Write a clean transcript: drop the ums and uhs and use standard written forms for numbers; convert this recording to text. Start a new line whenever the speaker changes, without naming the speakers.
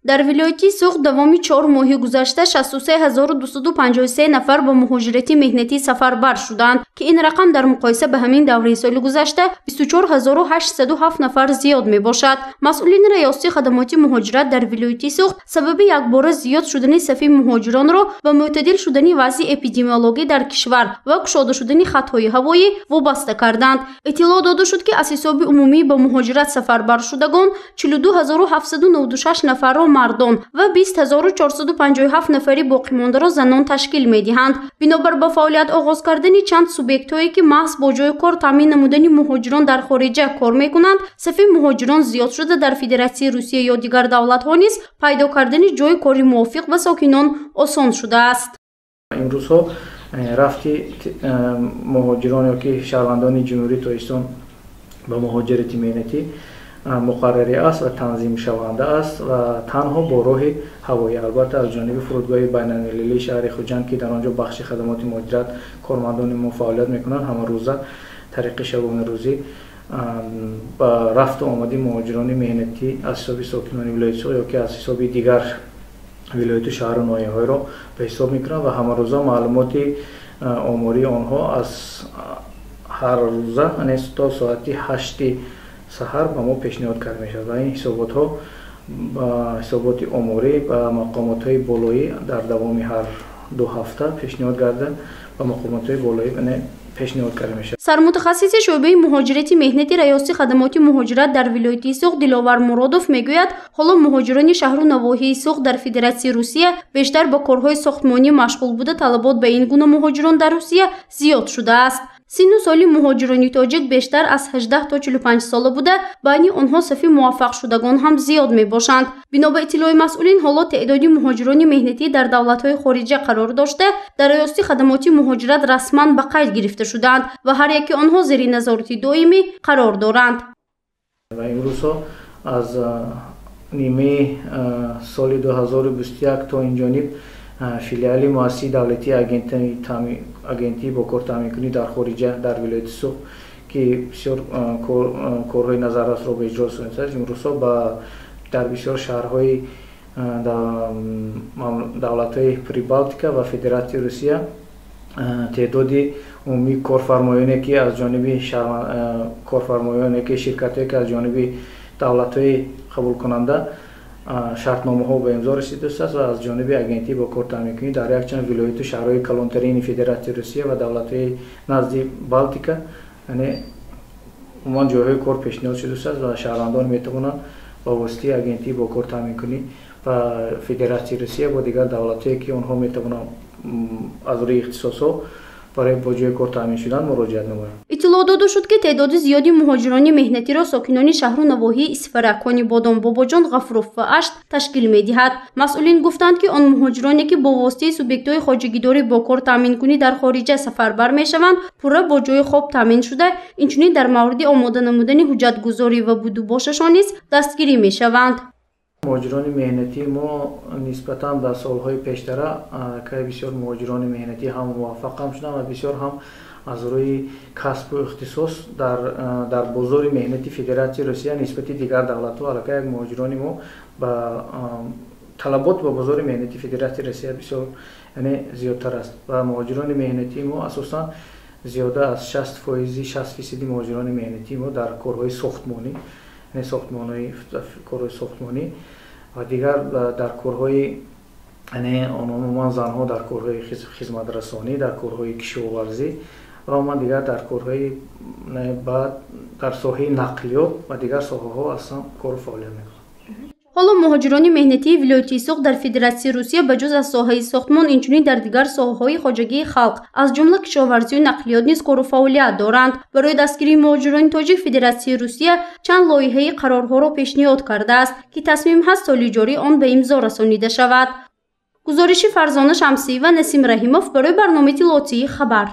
Дар вилояти Суғд давоми 4 моҳи гузашта 63253 нафар ба муҳоҷирати меҳнатӣ сафарбар шуданд, ки ин рақам дар муқоиса ба ҳамин давраи соли гузашта 24807 нафар зиёд мебошад. Масъулини раёсати хадамоти муҳоҷират дар вилояти Суғд сабаби якбора зиёд шудани сафи муҳоҷиронро ба мӯътадил шудани вазъи эпидемиологӣ дар кишвар ва кушода шудани хатҳои ҳавоӣ вобаста карданд. Иттилоъ дода шуд, ки аз ҳисоби умумӣ ба муҳоҷират сафарбаршудагон 42796 нафарро мардон ва 20457 нафари боқимондаро занон ташкил медиҳанд. Бинобар ба фаъолият оғоз кардани чанд субъектҳое, ки маҳз бо ҷои кор таъмин намудани муҳоҷирон дар хориҷа кор мекунанд, сафи муҳоҷирон зиёд шуда дар Федератсияи Русия ё дигар давлатҳо низ пайдо кардани ҷои кори мувофиқ ба сокинон осон шудааст.
Имрӯзҳо рафти муҳоҷирон ё ки шаҳрвандони Ҷумҳурии Тоҷикистон ба муҳоҷирати меҳнатӣ муқаррарӣ аст ва танзимшаванда аст ва танҳо бо роҳи ҳавоӣ, албатта аз ҷониби фурудгоҳи байналмилалии шаҳри Хуҷанд, ки дар он ҷо бахши хадамоти муҳоҷират кормандони мо фаъолият мекунанд, ҳамарӯза тариқи шабонарӯзӣ ба рафту омади муҳоҷирони меҳнатӣ аз ҳисоби сокинони вилояти Суғд ё ки аз ҳисоби дигар вилояту шаҳру ноҳияҳоро ба ҳисоб мекунанд ва ҳамарӯза маълумоти омории онҳо аз ҳар рӯза то соати 8 саҳар ба мо пешниҳод карда мешавад ва ин ҳисоботҳо ба ҳисоботи оморӣ ба мақомотҳои болоӣ дар давоми ҳар 2 ҳафта пешниҳод карда ба мақомотҳои болоӣ пешниҳод карда мешавад.
Сармутахассиси шӯъбаи муҳоҷирати меҳнати раёсати хадамоти муҳоҷират дар вилояти Суғд Диловар Муродов мегӯяд, ҳоло муҳоҷирони шаҳру навоҳии Суғд дар Федератсияи Русия бештар ба корҳои сохтмонӣ машғул буда, талабот ба ин гуна муҳоҷирон дар Русия зиёд шудааст. Синну соли муҳоҷирони тоҷик бештар аз 18 то 45 сола буда, байни онҳо сафи муваффақшудагон ҳам зиёд мебошанд. Бино ба иттилои масъулин, ҳоло теъдоди муҳоҷирони меҳнатӣ дар давлатҳои хориҷа қарор дошта, дар раёсати хадамоти муҳоҷират расман ба қайд гирифта шудаанд ва ҳар яки онҳо зери назорати доимӣ қарор доранд.
Ва имрӯзҳо аз нимаи соли 2021 то инҷониб филиали муассисаи давлатии агентии бо кор таъминкунӣ дар хориҷа дар вилояти Суғд, ки бисёр корҳои назаррасро ба иҷро расонидааст, имрӯзҳо дар бисёр шаҳрҳои давлатҳои Прибалтика ва Федератсияи Русия теъдоди умумии корфармоёне ки аз ҷониби корфармоёне ки ширкатҳое ки аз ҷониби давлатҳои қабулкунанда шартномаҳо ба имзо расидааст ва аз ҷониби агентии бо кор таъминкунӣ дар якчанд вилояту шаҳрҳои калонтарини Федератсияи Русия ва давлатҳои назди Балтика, яъне умуман ҷойҳои кор пешниҳод шудааст ва шаҳрвандон метавонанд ба воситаи агентии бо кор таъминкунӣ ба Федератсияи Русия ва дигар давлатҳое ки онҳо метавонанд аз рӯи ихтисосҳо барои бо ҷои кор таъмин шудан муроҷиат намоянд.
Иттилоъ дода шуд, ки теъдоди зиёди муҳоҷирони меҳнатиро сокинони шаҳру навоҳии Исфара, Конибодом, Бобоҷон Ғафуров ва Ашт ташкил медиҳад. Масъулин гуфтанд, ки он муҳоҷироне, ки бо воситаи субъектҳои хоҷагидорӣ бо кор таъминкунӣ дар хориҷа сафарбар мешаванд, пурра бо ҷои хоб таъмин шуда, инчунин дар мавриди омода намудани ҳуҷҷатгузорӣ ва будубошашон низ дастгирӣ мешаванд.
Муҳоҷирони меҳнатии мо нисбатан ба солҳои пештара кай бисёр муҳоҷирони меҳнатӣ ҳам муваффақ ҳам шуданд ва бисёр ҳам аз рӯи касбу ихтисос дар бозори меҳнати Федератсияи Русия нисбати дигар давлатҳо аллакай як муҳоҷирони мо ба талабот ба бозори меҳнати Федератсияи Русия бисёр, яъне зиёдтар аст ва муҳоҷирони меҳнатии мо асосан зиёда аз 60%, 60% муҳоҷирони меҳнатии мо дар корҳои сохтмонӣ, яъне сохтмонҳои корҳои сохтмонӣ ва дигар дар корҳои, яъне умуман занҳо дар корҳои хизматрасонӣ, дар корҳои кишоварзӣ ва умуман дигар дар корҳои дар соҳаи нақлиёт ва дигар соҳаҳо аслан кору фаъолият мекунанд.
Ҳоло муҳоҷирони меҳнатии вилояти Суғд дар Федератсияи Русия ба ҷуз аз соҳаи сохтмон, инчунин дар дигар соҳаҳои хоҷагии халқ, аз ҷумла кишоварзию нақлиёт низ кору фаъолият доранд. Барои дастгирии муҳоҷирони тоҷик Федератсияи Русия чанд лоиҳаи қарорҳоро пешниҳод кардааст, ки тасмим ҳаст соли ҷорӣ он ба имзо расонида шавад. Гузориши Фарзона Шамсиева, Насим Раҳимов барои барномаи иттилоотии Хабар.